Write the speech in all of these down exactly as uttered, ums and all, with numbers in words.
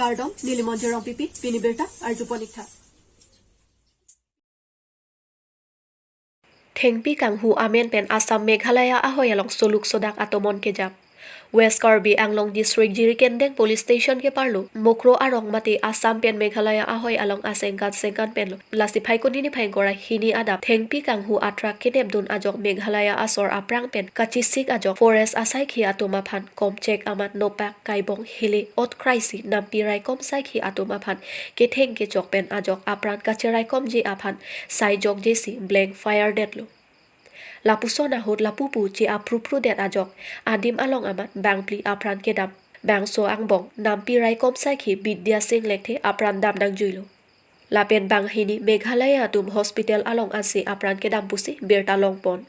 Kardom, neli Monjir Rongpipi, pini birta arjupon ik tha. Thengpi kanghu amen pen Assam Meghalaya ahoi along soluk sodak atomon kejap. West Karbi Anglong District Jirikindeng Police Station keparlo, Mukroh arong mate Assam pen Meghalaya ahoi along asengkan sengkan penlo. Lasi Phaikuni niphai ingkoi ra hini adap thengpi kanghu atruck kenepdun ajok Meghalaya asor aphrang pen kachisik ajok forest asaikhi atum aphan komchek amat nopak, kaibong, hile, ot kraisi nampi raikom saikhi atum aphan ketheng kechok pen ajok apran kacheraikomji aphan saijokjesi blank fire detlo. Lapuson ahut lapupu che aphrupru det ajok adim along amat bangphli apran kedam. Bangso angbong nampi raikom saikhi Bidya Singh Lekthe apran dam nangjuilo. Lapen banghini Meghalaya atum hospital along ansi apran kedam pusi birta longpon.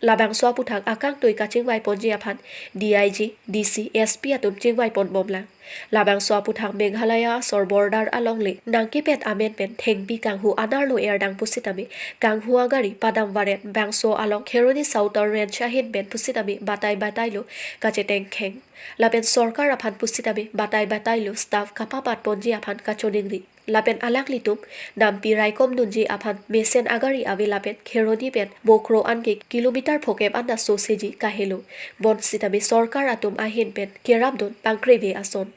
Labangso aputhak akangtui kachingvaiponji aphan D I G, D C, S P atum chingvaiponbomlang. Labangso aputhak Meghalaya asor border along le nangkepet amen pen thengpi kanghu anerlo erdang pusitame kanghu agari padam varet, bangso along Kheroni Southern Range ahin pen pusitame batai batailo kachetengkheng. Lapen sorkar aphan pusitame batai batailo staff kapapatponji aphan kachoningri. Lapen alanglitum nampi raikomdunji aphan mesen agari ave lapen Kheroni pen Mukroh anke kilometer phokep anta soseji kahelo. Bonsitame sorkar atum ahin pen kerapdun pangkreve ason.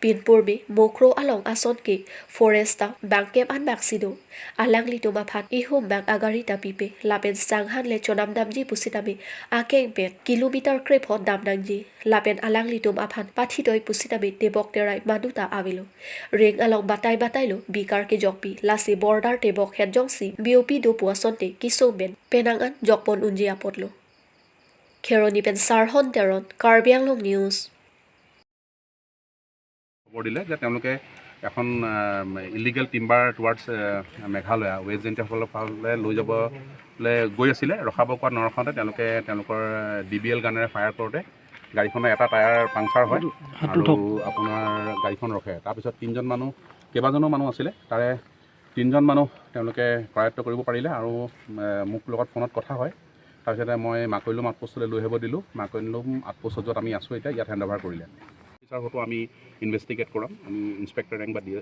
Pinpurme Mukroh along ason ke forest ta bangkep an bangsi do. Alanglitum aphan ihum bang agari ta pipe lapen sanghan le chonamdamji pusitame akeng pen kilometer krepho dam nangji. Lapen alanglitum aphan pathitoi pusitame tebok terai madu ta avelo. Ring along batai batailo bikar kejokpi, lasi border tebok het jongsi B O P do pu asonte kesung pen penang an jokpon unji apotlo. Kheroni pen Sarhon Teron, Karbi Anglong News. খবৰ দিলে যে তেওঁলোকে এখন illegal timber towards Meghalaya ৱেষ্ট জেণ্টিয়াসকলৰ ফালে লৈ যাবলৈ গৈ আছিলে। ৰখাব কোৱাত নৰখাওঁতে তেওঁলোকে তেওঁলোকৰ ডি বি এল গানেৰে ফায়াৰ কৰোঁতে গাড়ীখনৰ এটা টায়াৰ পাংচাৰ হয় আৰু আপোনাৰ গাড়ীখন ৰখে। তাৰপিছত তিনিজন মানুহ, কেইবাজনো মানুহ আছিলে, তাৰে তিনিজন মানুহ তেওঁলোকে কৰায়ত্ব কৰিব পাৰিলে আৰু এ, মোক লগত ফোনত কথা হয়। তাৰপিছতে মই মাকৈলুম আউটপোষ্টলৈ লৈ আহিব দিলোঁ। মাকৈলুম আউটপোষ্টত য'ত আমি আছোঁ এতিয়া, ইয়াত হেণ্ড অভাৰ কৰিলে। অফিচাৰ হয়তো আমি ইনভেষ্টিগেট কৰাম, আমি ইনস্পেক্টৰ ৰেংক বা ডি এ,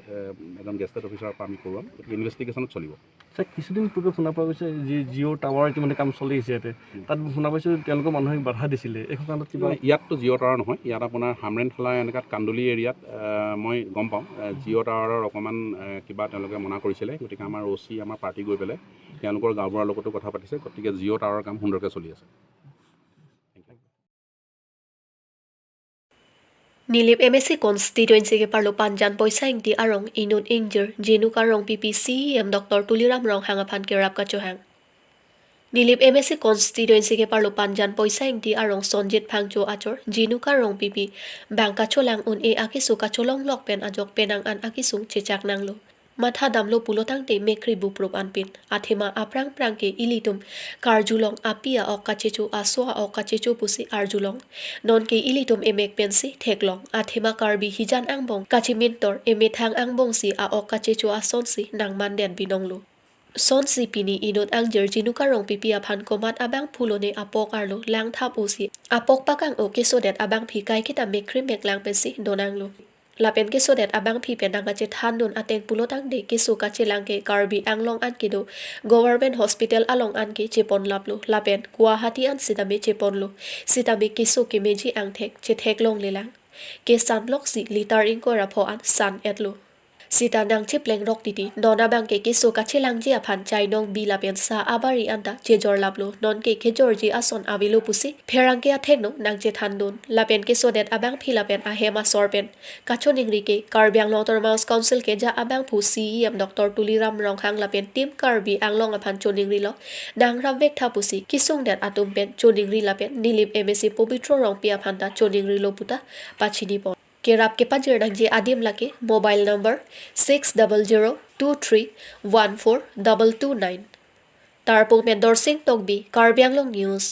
এজন গেজেটেড অফিচাৰৰ পৰা আমি কৰোৱাম। গতিকে ইনভেষ্টিগেশ্যনত চলিব। ছাৰ, কিছুদিন পূৰ্বে শুনা পোৱা গৈছে যি জিঅ' টাৱাৰ ইতিমধ্যে কাম চলি আছে ইয়াতে, তাত শুনা পাইছোঁ তেওঁলোকৰ মানুহে বাধা দিছিলে, এইখন কাৰণত কিবা? ইয়াততো জিঅ' টাৱাৰ নহয়, ইয়াত আপোনাৰ হামৰেণ থালা এনেকাত কান্দুলি এৰিয়াত, আহ, মই গম পাওঁ, আহ, জিঅ' টাৱাৰৰ অকণমান, আহ, কিবা তেওঁলোকে মনা কৰিছিলে। গতিকে আমাৰ অ' চি, আমাৰ পাৰ্টি গৈ পেলাই তেওঁলোকৰ গাঁওবুঢ়াৰ লগতো কথা পাতিছে। গতিকে জিঅ' টাৱাৰৰ কাম সুন্দৰকৈ চলি আছে। Nilip M A C constituency keparlo Panjan Poisa Ingti arong inut ingjir Jinuka Rongpipi C E M Doctor Tuliram Ronghang aphan kerap kachohang. Nilip M A C constituency keparlo Panjan Poisa Ingti arong Sonjit Phangcho achor Jinuka Rongpipi bang kacholang un-e akeso kacholonglok pen ajok penang an akesung chechak nanglo. Matha damlo pulo tangte mekkri buprup anpin. Athema aphrang phrang ke ilitum karjulong, api a-ok kachecho, aso a-ok kachecho pusi arjulong. Non ke ilitum emek pensi theklong. Athema Karbi hijan angbong kachimintor, emethang angbongsi a-ok kachecho asonsi nangmandet binonglo. Sonsi pini inut angjir Jinuka Rongpipi aphan komat abangphu lone apok arlo langthap osi apok pakang-o kesodet abangphi kaiketa mekkri meklang pensi donanglo. Lapen kesodet abangphi pen nangkachethandun ateng pulo tangte keso kachelang ke Karbi Anglong an kedo Government Hospital along an ke cheponlaplo, lapen Guwahati an sitame cheponlo. Sitame keso kemeji angthek chetheklonglelang. Kesan loksi litar ingkoi ra pho an san-etlo. Sita nangcheplengrok titi, non abang ke keso kachelangji aphan chainong bi lapen sa abari anta chejorlaplo, non ke kejorji ason avelo pusi pherangke athengno nangchethandun. Lapen kesodet abangphi lapen ahem asor pen kachoningri ke Karbi Anglong Autonomous Council keja abangphu C E M Doctor Tuliram Ronghang lapen Team Karbi Anglong aphan choningrilo, nangrapvek tha pusi kesungdet atum pen choningri lapen Nilip M A C Pobitro Rongpi aphan ta choningrilo puta pachinipon. Kerap kepajir nangji adim lake mobile number six double zero two three one four double two nine. Tarpung pen Dorsing Tokbi, Karbi Anglong News.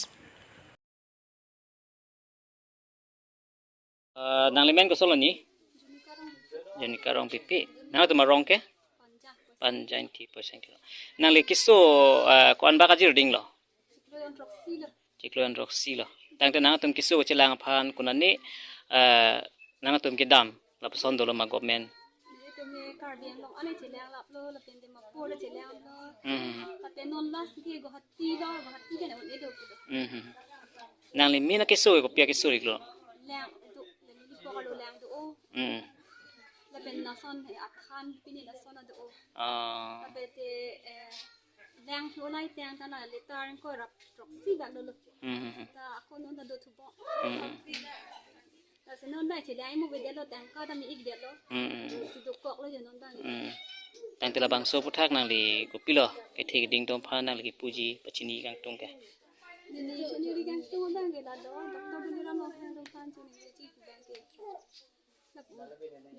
Ah, nangli men koson lo ni? Jinuka Rongpipi. Nangtum arong ke? Panjan Ingti Poisa Ingti. Nangli keso, ah, ko-an ba kajir dinglo? Chiklo jon throksi lo. Tangte nangtum keso kachelang aphan konane, ah, nangtum kedam Lapuson dolo ma government? Nelitum ke Karbi Anglong an chelanglaplo, lapen Dimapur chelanglaplo. Hmm. Lapen non last ke Guwahati lo, Guwahati ke non edo pulo. Hmm. Nangli amen keso, kopi akeso-iklo? Lang do, neli po kalo lang do. Hmm. Lapen lason he athan, pini lason do. Ah. Lapen te, eh, lang thu lai tang ta na letter ko rap throksi bak dolo. Hmm. Ta ako non ta do thupo. Hmm. Lasi non ta chelang imo avedetlo, tangka ta me-ikdetlo. Hmm. Si dokoklo jo non ta. Hmm. Tangte labangso aphuthak nangli kopilo kethe keding atum aphan nangli kipuji pachini kangtung ke? Neli choningri kangtung abang ke lalo, Doctor Buniram Ronghang atum aphan choningri ji abang ke.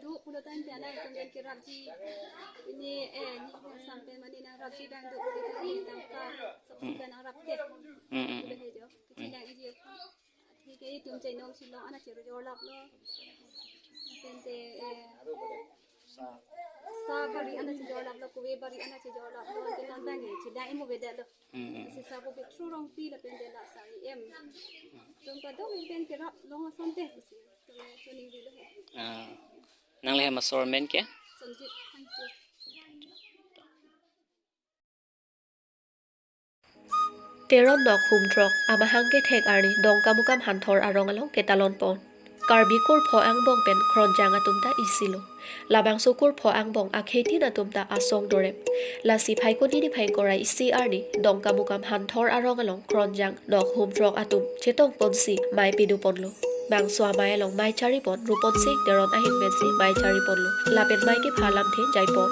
Do pulo tangte alangtum pen kerapji. Pini, eh, ni sampai mane nangrapji abang do, tangka, sabji abang nangrapte. Hmm, hmm. Pulo he jo. Kecil yang iji. Thik ke itum chainom silong an chejorlaplo. Lapen te, eh, sa bari an chejorlaplo, kove bari an chejorlaplo. Te non abang ke chelang imo avedetlo. Hmm, hmm. Si sa bo Bithro Rongpi lapen te la sa E M. Atum kadokave pen kerap long asonte pusi. Atum choningrilo he. Ah. Nangli hem asor amen ke? Sonjit Hangjo. Teron nok hum throk amahang kethek arni Dongkamukam Hanthor arong along ketalon pon. Karbi kurpho angbong pen Kronjang atum ta isilo. Labangso kurpho angbong akhetin atum ta asong dorep. Lasi Phaikuni niphai ingkoi ra isi arni Dongkamukam Hanthor arong along Kronjang nok hum throk atum chetong ponsi mei pidu ponlo. Bangso amei along mei chari pon Rupon Sing Teron ahin pensi mei chari ponlo. Lapen mei kepha lamthe jai pon.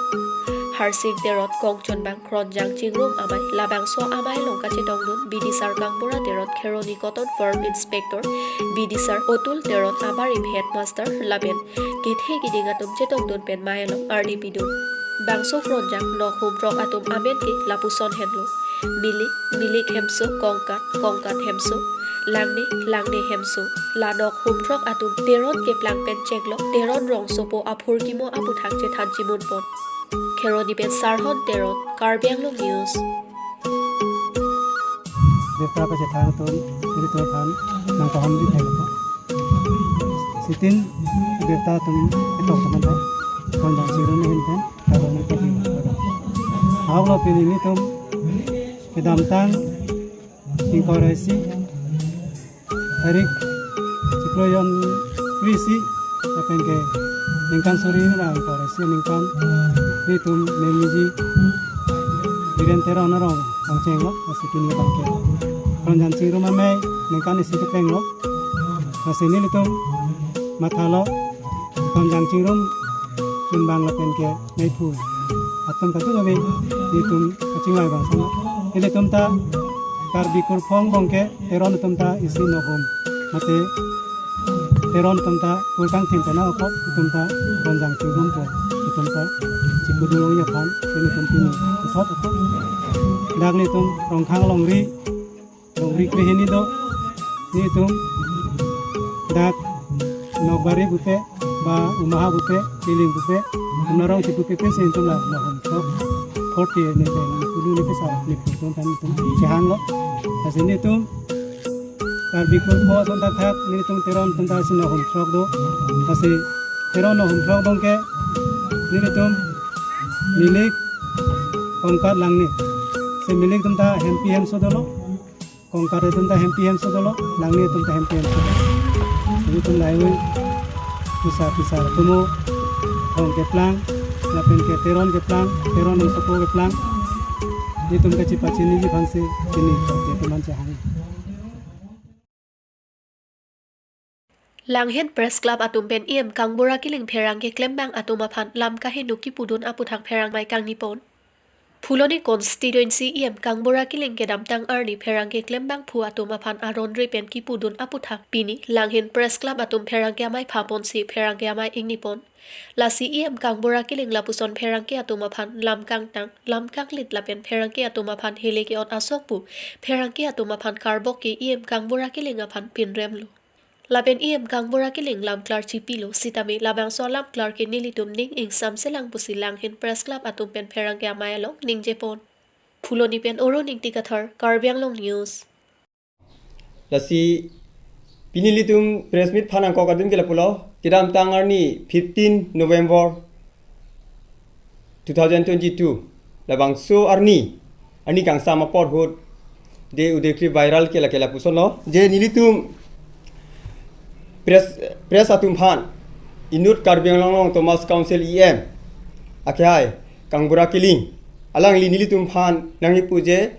Harsing Teron, kongchunbang Kronjang Chingrum amei, labangso amei along kachetongdun bidisar Kangbura Teron, Kheroni Cotton Farm Inspector, bidisar Otul Teron, abarim headmaster, lapen kethe keding atum chetongdun pen mei along arni pidun. Bangso Kronjang nok hum throk atum amen ke lapuson henlo: Milik, Milik Hemso, Kongkat, Kongkat Hemso, Langne, Langne Hemso. La nok hum throk atum Teron keplang pen chenglok Teron rongsopo aphurkimo aphuthak chethan chimun pon. Kheroni pen Sarhon Teron, Karbi Anglong News. Birta pachethan atum, ilitum aphan nangpahomri thek po. Sitin birta atum ketok teman ta, Kronjang Chingrum ahin pen, Karbi Anglong News. Ahok lo pini nelitum kedamtang ingkoi ra isi tarik chiklo jon kre-isi, lapen ke ningkan suri ra ingkoi ra isi aningkan nelitum memeji Biren Teron arong pangchenglo, lasi pini abang ke Kronjang Chingrum amei ningkan isi keplenglo. Lasi nelitum mathalo Kronjang Chingrum chunbang lapen ke meiphu atum kadokave nelitum kachingvai bang sana. Ilitum ta Karbi kurpho angbong ke Teron atum ta isi nok hum, mate Teron atum ta kur kangthim pen ako atum ta Kronjang Chingrum pu atum ta chipudun longji aphan nelitum pini puthot ako. Dak nelitum Rongkhang longri, longri krehini do, nelitum dak Nokbari pupe, ba Umaha pupe, Kiling pupe, atum arong chipupe pensi nelitum la nok hum throk, forty ni pen, pulu ni pesa, ni putum pen nelitum chehanglo. Lasi nelitum Karbi kurpho ason thakthak nelitum Teron atum ta isi nok hum throk do. Lasi Teron nok hum throk abang ke nelitum Milik, Kongkat, Langne. Si Milik atum ta Hempi Hemso dolo. Kongkat atum ta Hempi Hemso dolo, Langne atum ta Hempi Hemso dolo. Nelitum lahei-hui pusa pisa atum arong keplang, lapen ke Teron keplang, Teron rongsopo keplang, nelitum kachipachiniji aphansi pini nelitum an chehang. Langhin Press Club atum pen E M Kangbura Killing pherangke klembang atum aphan lam kaheno kipudun aphuthak pherangke mei kangni pon. Phuloni constituency E M Kangbura Killing kedamtang arni pherangke klembangphu atum aphan aron ri pen kipudun aphuthak pini Langhin Press Club atum pherangke amei pha ponsi pherangke amei ingni pon. Lasi E M Kangbura Killing lapuson pherangke atum aphan lam kangtang, lam kanglit lapen pherangke atum aphan hele ke-ot asok pu pherangke atum aphan karbok ke E M Kangbura Killing aphan pinremlo. Lapen E M Kangbura Killing lam klar chipilo, sitame labangso alam klar ke nelitum ning ingsamselang pusi Langhin Press Club atum pen pherangke amei along ningje pon. Phuloni pen Oro Ningti Kathar, Karbi Anglong News. Lasi pini nelitum press meet phan angkok adim ke lapulo, kedamtang arni fifteen November two thousand twenty-two, labangso arni, arni kangsam apor ahut, de udeklip viral ke lake lapuson lo. Je nelitum press, press atum aphan, inut Karbi Anglong Autonomous Council E M akehai Kangbura Killing, alangli nelitum aphan nangkipu je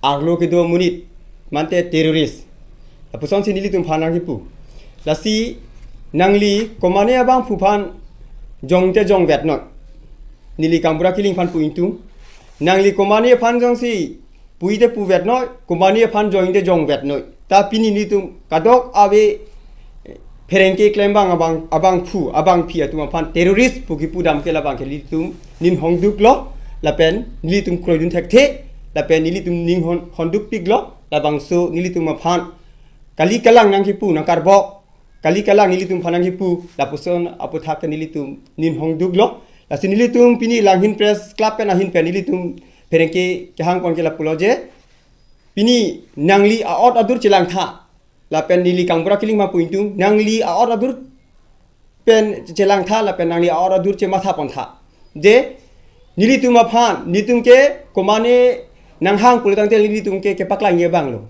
arlo kedo amonit mate terrorist. Lapusonsi nelitum aphan nangkipu. Lasi nangli komane abangphu aphan jongte jongvet noi. Neli Kangbura Killing aphan pu ingtung. Nangli komane aphan jongsi puite puvet noi, komane aphan jongte jongvet noi. Ta pini nelitum kadokave pherangke klembang abang, abangphu, abangpi atum aphan terrorist pu kipudam ke labang ke nelitum ning hongduklo, lapen nelitum kroidun thekthe, lapen nelitum ning hon, hondukpiklo, labangso nelitum aphan kali kalang nangkipu, nangkarbok, kali kalang nelitum aphan nangkipu, lapuson aputhak ke nelitum ning hongduklo. Lasi nelitum pini Langhin Press Club pen ahin pen nelitum pherangke kehangpon ke lapulo je, pini nangli a-ot adur chelangtha, lapen neli Kangbura Killing aphan pu ingtung, nangli a-ot adur pen chelangtha, lapen nangli a-ot adur chemathapontha. Je nelitum aphan, nelitum ke komane nanghang pulo tangte nelitum ke kepaklangji abang lo.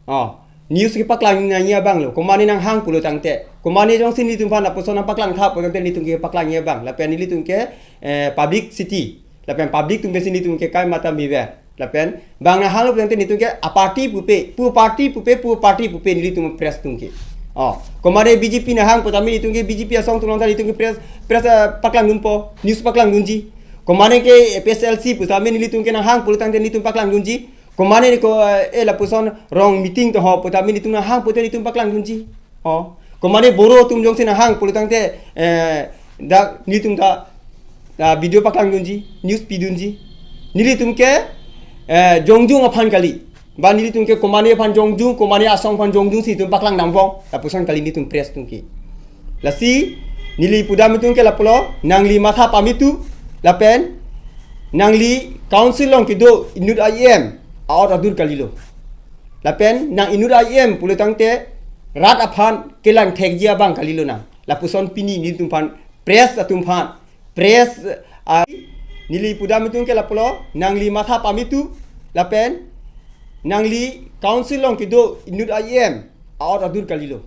Oh, news kepaklang nangji abang lo. Komane nanghang pulo tangte, komane jongsi nelitum aphan lapuson nangpaklangtha pulo tangte nelitum ke paklangji abang. Lapen nelitum ke, eh, publicity, lapen public atum pensi nelitum ke kai mata mive. Lapen bang nanghanglo pulo tangte nelitum ke a-party pupe, pu party pupe, pu party pupe nelitum press atum ke. Oh, komane B J P nanghang putame nelitum ke B J P asong atum along ta nelitum ke press, press, eh, paklangdunpo, news paklangdunji. Komane ke A P H L C putame nelitum ke nanghang pulo tangte nelitum paklangdunji. Komane ko, eh, lapuson rong meeting to ho putame nelitum nanghang pute nelitum paklangdunji. Oh, komane Boro atum jongsi nanghang pulo tangte, eh, dak nelitum ta, ah, video paklangdunji, news pidunji. Nelitum ke, eh, jongjung aphan kali. Ba nelitum ke komane aphan jongjung, komane asong aphan jongjungsi nelitum paklangdamvong, lapuson kali nelitum press atum ke. Lasi neli pudam ingtung ke lapulo, nangli matha pamitu, lapen nangli council along kedo inut I M a-ot adur kalilo. Lapen nang inut I M pulo tangte rat aphan kelang thekji abang kalilo nang. Lapuson pini nelitum aphan, press atum aphan, press, ah, neli pudam ingtung ke lapulo, nangli matha pamitu, lapen nangli council along kedo inut I M a-ot adur kalilo.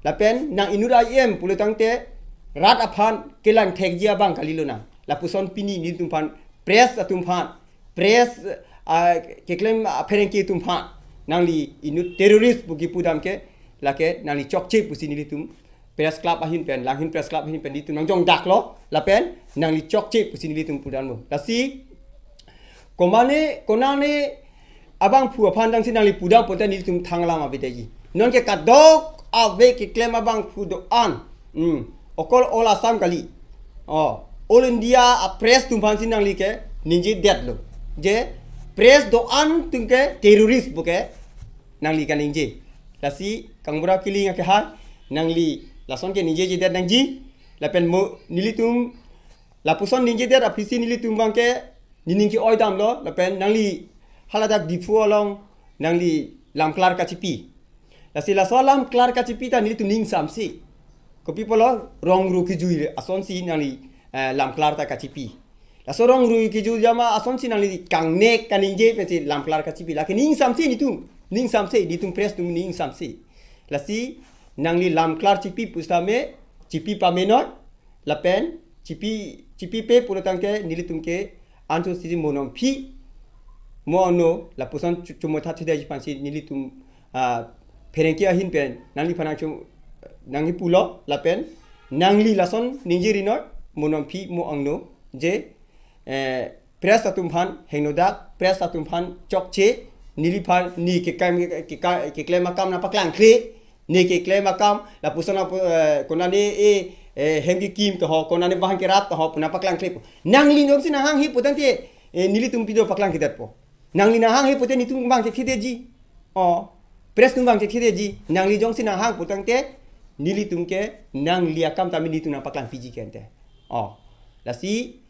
Lapen nang inut I M pulo tangte rat aphan kelang thekji abang kalilo nang. Lapuson pini nelitum aphan, press atum aphan, press, ah, keklem, ah, pherangke atum aphan, nangli inut terrorist pu kipudam ke, lake nangli chokche pusi nelitum Press Club ahin pen, Langhin Press Club ahin pen nelitum nangjongdaklo, lapen nangli chokche pusi nelitum pudamlo. Lasi komane, konane abangphu aphan jongsi nangli pudam pute nelitum thang alam avedeji. Non ke kadokave keklem abangphu do-an. Hmm. Okol all Assam kali. Oh, all India a-press atum aphansi nangli ke ningjedetlo. Je press do-an atum ke terrorist pu ke nangli kaningje. Lasi Kangbura Killing akehai, nangli lason ke ningjejedet nangji. Lapen mo nelitum lapuson ningjedet aphisi nelitum abang ke nening ke-oi damlo, lapen nangli haladak Diphu along nangli lamklar kachipi. Lasi laso lamklar kachipi ta nelitum ning ingsamse. Kopi pulo, rong ru kejui asonsi nangli, eh, lamklar ta kachipi. Laso rong ru kejui jama asonsi nangli kangnek kaningje pensi lamklar kachipi. Lake ning ingsamse nelitum, ning ingsamse, nelitum press atum ning ingsamse. Lasi nangli lamklar chipi pusitame, chipi pamenoi, lapen chipi, chipipe pulo tangte nelitum ke ansose mo nongphi, mo angno, lapuson chu-, chomotha thedetji aphansi nelitum, ah, pherangke ahin pen nangliphan nangchom, nangkipulo, lapen nangli lason ningjerinoi, mo nongphi, mo angno, je, eh, press atum aphan henodak, press atum aphan chokche, neliphan ne kekam, keka-, keklem akam nangpaklangkle, ne keklem akam, lapuson apu-, eh, konane e, eh, hem kekim to ho, konane bahan kerap to ho, pu nangpaklangklepo. Nangli jongsi nanghanghe putangte, eh, nelitum pidun paklangkledetpo. Nangli nanghanghe pute nelitum abang ke thedetji. Oh, press atum abang ke thedetji. Nangli jongsi nanghang putangte, nelitum ke nangli akam tame nelitum nangpaklangpiji ke ante. Oh, lasi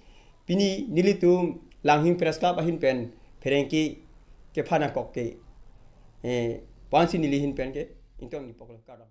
pini nelitum Langhin Press Club ahin pen pherangke kephan nangkok ke, eh, pu-ansi neli ahin pen ke ingtongnipoklo, kardom.